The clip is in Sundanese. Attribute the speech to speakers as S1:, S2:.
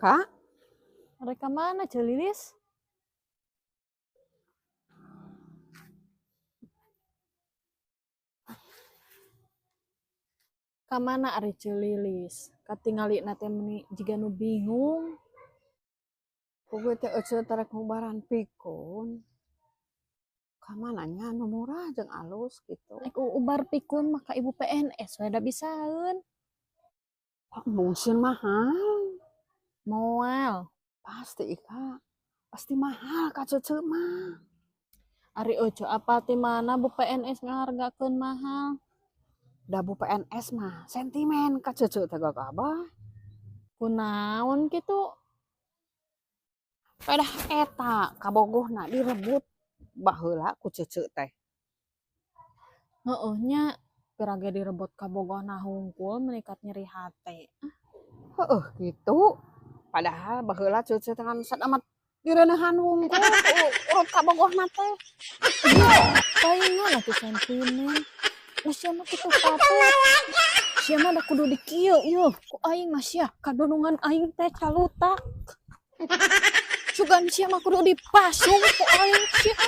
S1: Kak,
S2: Rek ka mana, Ceu Lilis? Ka mana ari Ceu Lilis? Katingalina teh meuni jiga nu bingung.
S1: Puguh teh eceu teh rek ngubaran pikun. Ka mana nya nu murah jeung alus gitu?
S2: Rek ubar pikun mah ka ibu PNS we da bisaeun.
S1: Pak mungsin mahal.
S2: Moal.
S1: Pasti Ika. Pasti mahal ka cece mah.
S2: Ari ece apal ti mana bu PNS ngahargakeun mahal?
S1: Da bu PNS mah sentimen ka cece teh gagabah.
S2: Kunaon kitu?
S1: Pedah eta kabogohna direbut baheula ku cece teh.
S2: Heueuh nya, pira ge direbut kabogohna hungkul meni kat nyeri hate.
S1: Heueuh kitu. Padahal baheula cece teh ngan sadamat direuneuhan wungkul ku urut kabogohna teh.
S2: Palingan atuh sentimen. Lah sia mah kitu patut. Sia mah da kudu dikieu ieu. Ku aing mah sia kadonongan aing teh calutak. Sugan sia mah kudu dipasung ku aing sia.